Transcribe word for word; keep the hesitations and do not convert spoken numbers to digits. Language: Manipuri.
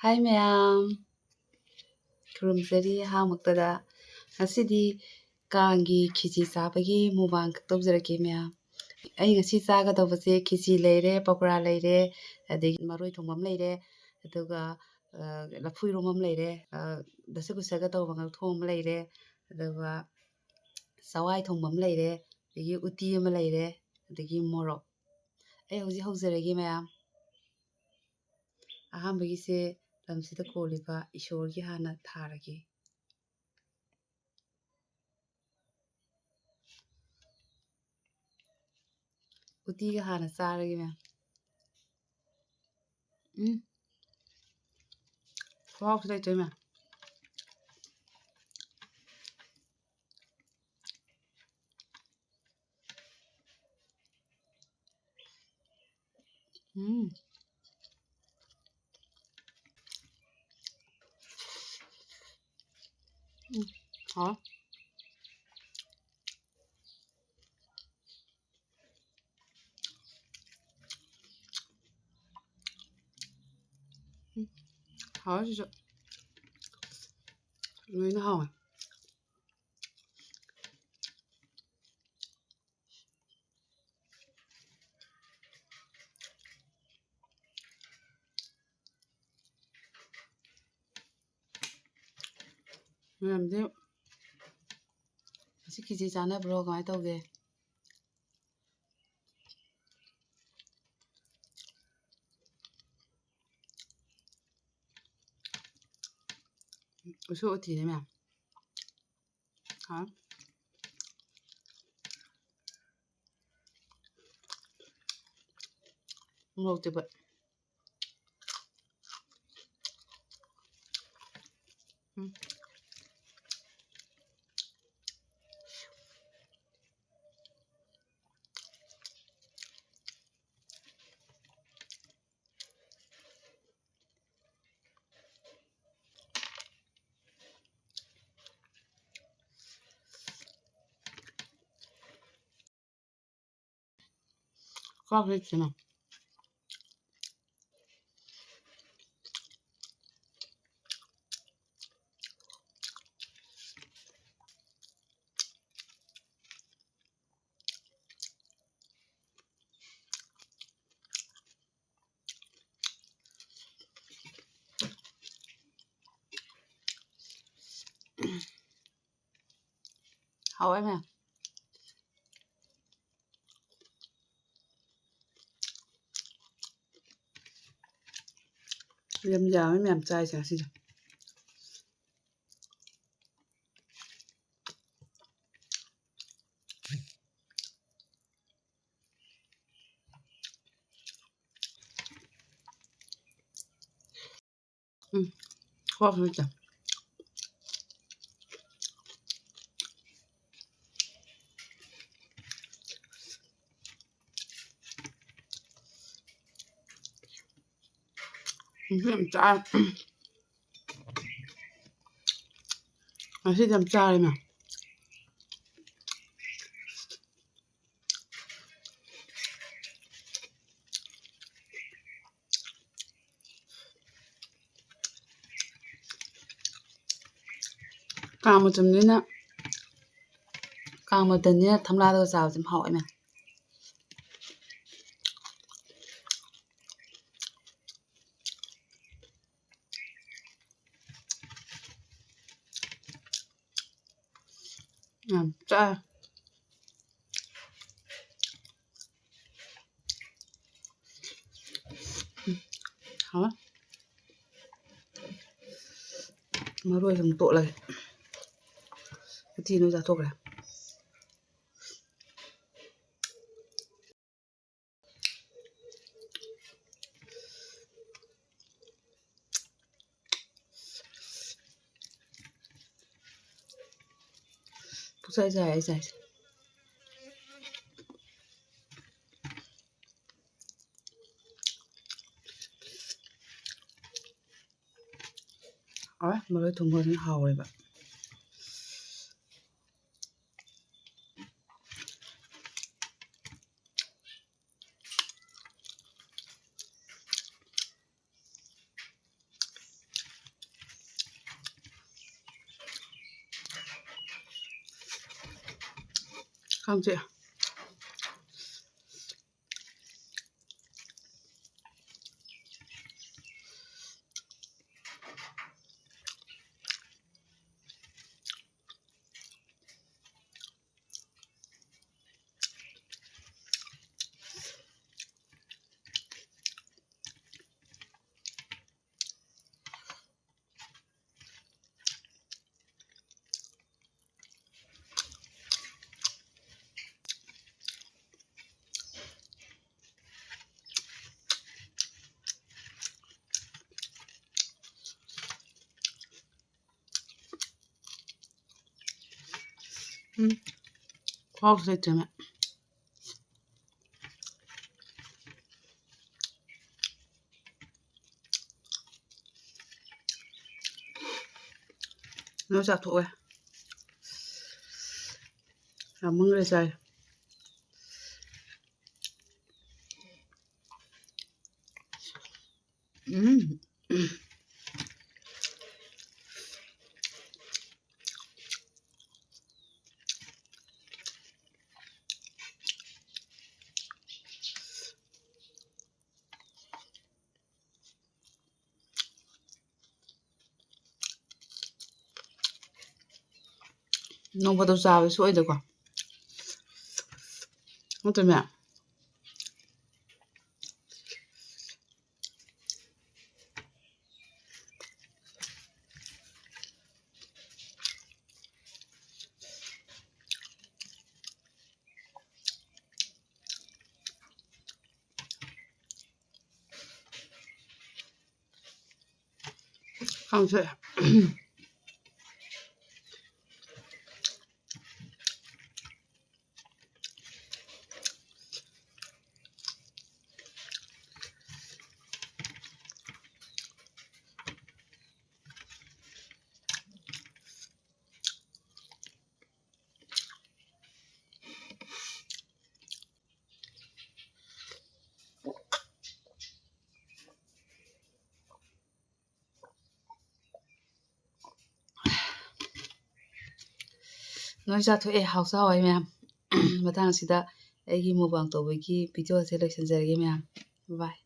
ꯍꯥꯏ ꯃꯌꯥꯝ, ꯈꯨꯔꯨꯝꯖꯔꯤ ꯑꯍꯥꯟꯕꯃꯛꯇꯗ꯫ ꯉꯁꯤꯗꯤ ꯀꯥꯡꯒꯤ ꯈꯦꯆꯤ ꯆꯥꯕꯒꯤ mukbang ꯇꯧꯖꯔꯛꯀꯦ ꯃꯌꯥꯝ꯫ ꯑꯩ ꯉꯁꯤ ꯆꯥꯒꯗꯧꯕꯁꯦ ꯈꯦꯆꯤ ꯂꯩꯔꯦ, ꯄꯀꯣꯔꯥ ꯂꯩꯔꯦ, ꯑꯗꯒꯤ ꯃꯔꯣꯏ ꯊꯣꯡꯕ ꯑꯃ ꯂꯩꯔꯦ, ꯑꯗꯨꯒ, ꯑ, ꯂꯐꯨ ꯏꯔꯣꯝꯕ ꯑꯃ ꯂꯩꯔꯦ, ꯑ, ꯗꯁꯀꯨꯁꯒ ꯇꯧꯕ ꯉꯧꯊꯣꯡ ꯑꯃ ꯂꯩꯔꯦ, ꯑꯗꯨꯒ ꯆꯋꯥꯏ ꯊꯣꯡꯕ ꯑꯃ ꯂꯩꯔꯦ, ꯑꯗꯒꯤ ꯎꯇꯤ ꯑꯃ ꯂꯩꯔꯦ, ꯑꯗꯒꯤ ꯃꯣꯔꯣꯛ꯫ ꯑꯩ ꯍꯧꯖꯤꯛ ꯍꯧꯖꯔꯒꯦ ꯃꯌꯥꯝ꯫ ꯑꯍꯥꯟꯕꯒꯤꯁꯦ ꯂꯝꯁꯤꯗ ꯀꯣꯜꯂꯤꯕ ꯏꯁꯣꯔꯒꯤ ꯍꯥꯟꯅ ꯊꯥꯔꯒꯦ꯫ ꯎꯇꯤꯒ ꯍꯥꯟꯅ ꯆꯥꯔꯒꯦ ꯃꯌꯥꯝ꯫ ꯎꯝ꯫ ꯈꯨꯍꯥꯎꯁꯤ ꯂꯩꯇ꯭ꯔꯦ ꯃꯌꯥꯝ꯫ ꯎꯝ꯫ ꯎꯝ, ꯍꯥꯎꯋꯦ꯫ ꯎꯝ, ꯍꯥꯎꯋꯦ ꯁꯤꯁꯨ꯫ ꯂꯣꯏꯅ ꯍꯥꯎꯋꯦ꯫ ꯃꯌꯥꯝꯗꯤ ꯉꯁꯤ ꯈꯦꯆꯤ ꯆꯥꯅꯕ꯭ꯔꯣ? ꯀꯃꯥꯏꯅ ꯇꯧꯒꯦ? ꯎꯁꯣꯏ ꯎꯇꯤꯅꯦ ꯃꯌꯥꯝ꯫ ꯍꯥꯎ꯫ ꯃꯣꯔꯣꯛ ꯑꯇꯦꯛꯄ꯫ ꯎꯝ꯫ ꯆꯥꯛ ꯂꯩꯇꯦꯅ꯫ ꯍꯥꯎꯋꯦ ꯃꯌꯥꯝ꯫ ꯌꯥꯝ ꯌꯥꯝꯃꯦ ꯃꯌꯥꯝ ꯆꯥꯏꯁꯦ ꯉꯁꯤꯁꯦ꯫ ꯎꯝ꯫ ꯀꯣꯛ ꯁꯤꯗ꯫ ꯎꯝ, ꯌꯥꯝ ꯆꯥꯔꯦ꯫ ꯉꯁꯤꯗꯤ ꯌꯥꯝ ꯆꯥꯔꯦꯅ꯫ ꯀꯥꯡ ꯃꯇꯝꯅꯤꯅ, ꯀꯥꯡ ꯃꯇꯝꯅꯤꯅ ꯊꯝꯂꯥꯗꯒ ꯆꯥꯕꯁꯦ ꯌꯥꯝ ꯍꯥꯎꯋꯦꯅꯦ꯫ ꯌꯥꯝ ꯆꯥꯏ꯫ ꯎꯝ, ꯍꯥꯎꯋꯦ꯫ ꯃꯔꯣꯏꯁꯦ ꯑꯃꯨꯛ ꯇꯣꯠꯂꯒꯦ꯫ ꯎꯇꯤ ꯂꯣꯏ ꯆꯥꯊꯣꯛꯈ꯭ꯔꯦ꯫ ꯄꯨꯡꯆꯥꯏ ꯆꯥꯏ ꯑꯩ ꯆꯥꯏꯁꯦ꯫ ꯍꯥꯎꯋꯦ, ꯃꯔꯣꯏ ꯊꯣꯡꯕ ꯑꯗꯨꯝ ꯍꯥꯎꯋꯦꯕ꯫ ꯈꯪꯗꯦ꯫ ꯎꯝ꯫ ꯈꯨꯍꯥꯎꯁꯨ ꯂꯩꯇ꯭ꯔꯦꯅꯦ꯫ ꯅꯣꯏ ꯆꯥꯊꯣꯛꯑꯦ꯫ ꯌꯥꯝ ꯃꯨꯟꯈ꯭ꯔꯦ ꯆꯥꯏ꯫ ꯎꯝ꯫ ꯅꯣꯡ ꯐꯥꯗꯣꯛ ꯆꯥꯕꯁꯨ ꯑꯣꯏꯗꯀꯣ꯫ ꯅꯠꯇ꯭ꯔꯅꯦ? ꯈꯪꯗꯦ꯫ ꯅꯣꯏ ꯆꯥꯊꯣꯛꯑꯦ, ꯍꯥꯎꯁꯨ ꯍꯥꯎꯋꯦ ꯃꯌꯥꯝ꯫ ꯃꯇꯥꯡ ꯑꯁꯤꯗ ꯑꯩꯒꯤ mukbang ꯇꯧꯕꯒꯤ video ꯑꯁꯦ ꯂꯣꯏꯁꯤꯟꯖꯔꯒꯦ ꯃꯌꯥꯝ꯫ Bye꯫